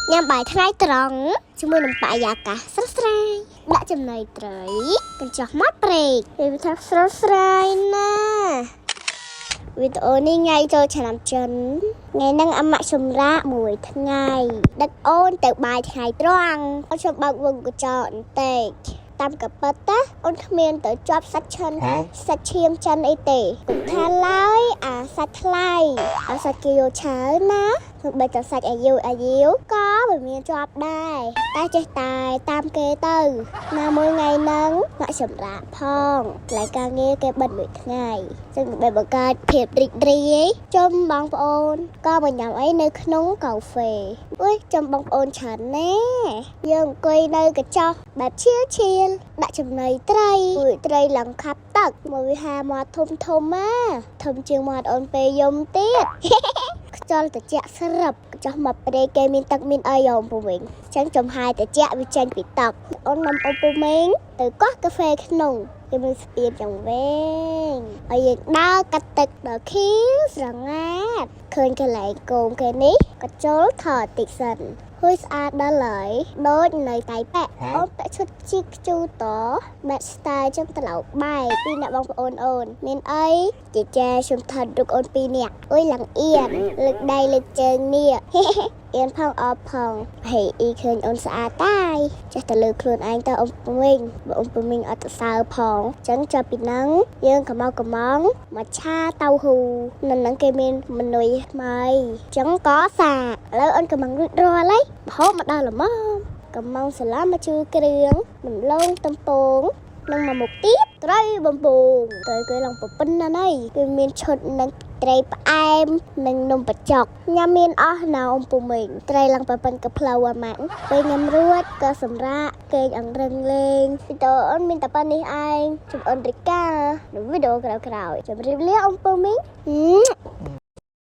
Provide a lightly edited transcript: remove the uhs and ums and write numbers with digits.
ញ៉ាំបាយថ្ងៃត្រង់ជាមួយនឹងបរិយាកាសស្រស់ស្រាយដាក់ចំណីត្រីកញ្ចោះមាត់ព្រែកវាថាស្រស់ស្រាយណាស់វីដេអូនេះថ្ងៃចូលឆ្នាំចិនថ្ងៃហ្នឹងអាម៉ាក់សម្រាប់មួយថ្ងៃដឹកអូនទៅបាយថ្ងៃត្រង់អូនខ្ញុំបើកវងកញ្ចក់បន្តិចតាមកប៉ិតណាអូនគ្មានទៅជាប់សាច់ឈិនសាច់ឈាមចិនអីទេកុំថាឡើយអាសាច់ថ្លៃអាសាច់គេយកច្រើនណាសូម្បីតែសាច់អាយុអាយុក៏មិនមានជាប់ដែរតែចេះតែតាមគេទៅណាមួយថ្ងៃហ្នឹងម៉ាក់សម្រាប់ផងកន្លែងការងារគេបិទមួយថ្ងៃចឹងដើម្បីបង្កើតភាពរីករាយជុំបងប្អូនក៏មកញ៉ាំអីនៅក្នុងកាហ្វេអុយចំបងប្អូនច្រើនណាស់យើងអង្គុយនៅកញ្ចោះបែបឈៀលឈៀលដាក់ចំណីត្រីអុយត្រីឡើងខាប់ទឹកមកវាហាមាត់ធំធំណាធំជាងមាត់អូនពេលយំទៀត ខ្យល់ត្រជាក់ស្រាប់ចុះមកព្រៃគេមានទឹកមានអីយោពូមីងចឹងចំហាយត្រជាក់វាចេញពីទឹកអូននាំអូពូមីងទៅកោះកាហ្វេក្នុងគេមានស្ពានយ៉ាងវែងហើយយើងដើរកាត់ទឹកដល់ខៀវស្រងាត់ឃើញកន្លែងគោមគេនេះក៏ចូលថតតិចសិនហួយស្អាតដល់ហើយដូចនៅតៃប៉ែអូនពាក់ឈុតជីកខ្ជូតបែប style ចឹងត្រឡោកបែកពីអ្នកបងប្អូនអូនមានអីជាចែខ្ញុំថតរូបអូនពីរនាក់អុយឡើងអៀនលើកដៃលើកជើងនេះ អៀនផងអបផងហេអ៊ីឃើញអូនស្អាតតាយចេះតែលើខ្លួនឯងទៅអ៊ំពូមីងបើអ៊ំពូមីងអត់ទៅសើផងចឹងចាប់ពីហ្នឹងយើងក៏មកកំងមកឆាតៅហ៊ូនៅហ្នឹងគេមានមនុយថ្មីចឹងក៏សាកឥឡូវអូនកំងរួចរាល់ហើយហូបមកដល់ល្មមកំងសាឡាមកជូរគ្រឿងដំឡូងតំពងនិងមួយមុខទៀតត្រីបំពងត្រីគេឡើងប្រពន្ធណាស់ណីគឺមានឈុតនឹងត្រីផ្អែមនិងនំបញ្ចុកញ៉ាំមានអស់ណាអ៊ំពូមីងត្រីឡើងប្រពន្ធកផ្លូវអាម៉ាក់ពេលញ៉ាំរួចក៏សម្រាកគេងអង្រឹងលេងវីដេអូអូនមានតែប៉ុណ្្នេះឯងជុំអូនរិកានៅវីដេអូក្រោយៗជម្រាបលាអ៊ំពូមីង។